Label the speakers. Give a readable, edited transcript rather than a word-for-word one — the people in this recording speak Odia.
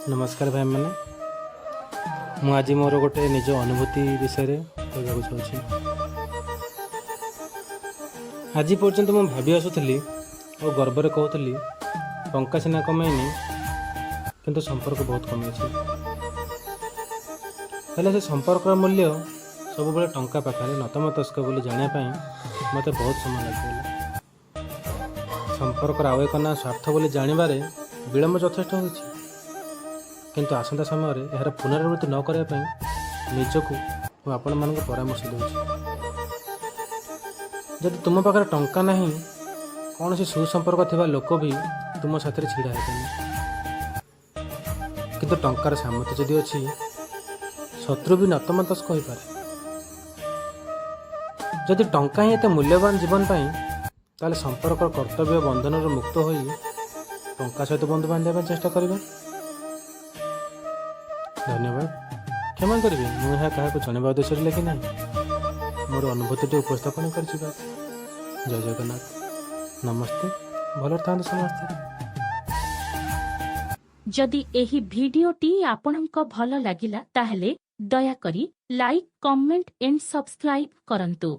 Speaker 1: ନମସ୍କାର ଭାଇମାନେ, ମୁଁ ଆଜି ମୋର ଗୋଟେ ନିଜ ଅନୁଭୂତି ବିଷୟରେ କହିବାକୁ ଚାହୁଁଛି। ଆଜି ପର୍ଯ୍ୟନ୍ତ ମୁଁ ଭାବି ଆସୁଥିଲି ଓ ଗର୍ବରେ କହୁଥିଲି, ଟଙ୍କା ସିନା କମେଇନି, କିନ୍ତୁ ସମ୍ପର୍କ ବହୁତ କମେଇଛି। ହେଲେ ସେ ସମ୍ପର୍କର ମୂଲ୍ୟ ସବୁବେଳେ ଟଙ୍କା ପାଖରେ ନତମସ୍ତକ ବୋଲି ଜାଣିବା ପାଇଁ ମୋତେ ବହୁତ ସମୟ ଲାଗିଗଲା। ସମ୍ପର୍କର ଆଉ ଏକ ନାଁ ସ୍ୱାର୍ଥ ବୋଲି ଜାଣିବାରେ ବିଳମ୍ବ ଯଥେଷ୍ଟ ହୋଇଛି, କିନ୍ତୁ ଆସନ୍ତା ସମୟରେ ଏହାର ପୁନରାବୃତ୍ତି ନ କରିବା ପାଇଁ ନିଜକୁ ଓ ଆପଣମାନଙ୍କୁ ପରାମର୍ଶ ଦେଉଛି। ଯଦି ତୁମ ପାଖରେ ଟଙ୍କା ନାହିଁ, କୌଣସି ସୁସମ୍ପର୍କ ଥିବା ଲୋକ ବି ତୁମ ସାଥିରେ ଛିଡ଼ା ହେବେନି। କିନ୍ତୁ ଟଙ୍କାର ସାମର୍ଥ୍ୟ ଯଦି ଅଛି, ଶତ୍ରୁ ବି ନତମସ୍ତକ ହୋଇପାରେ। ଯଦି ଟଙ୍କା ହିଁ ଏତେ ମୂଲ୍ୟବାନ ଜୀବନ ପାଇଁ, ତାହେଲେ ସମ୍ପର୍କର କର୍ତ୍ତବ୍ୟ ବନ୍ଧନରୁ ମୁକ୍ତ ହୋଇ ଟଙ୍କା ସହିତ ବନ୍ଧୁ ବାନ୍ଧିବା ପାଇଁ ଚେଷ୍ଟା କରିବା। ଧନ୍ୟବାଦ। କ୍ଷମା କରିବେ, ମୁଁ ଏହା କାହାକୁ ଜଣାଇବା ଉଦ୍ଦେଶ୍ୟରେ ଲେଖି ନାହିଁ। ମୋର ଅନୁଭୂତିଟି ଉପସ୍ଥାପନ କରିଛି, ବାସ୍। ଜୟ ଜଗନ୍ନାଥ। ନମସ୍ତେ। ଭଲରେ ଥାନ୍ତୁ ସମସ୍ତେ।
Speaker 2: ଯଦି ଏହି ଭିଡିଓଟି ଆପଣଙ୍କ ଭଲ ଲାଗିଲା, ତାହେଲେ ଦୟାକରି ଲାଇକ୍, କମେଣ୍ଟ ଏଣ୍ଡ ସବସ୍କ୍ରାଇବ୍ କରନ୍ତୁ।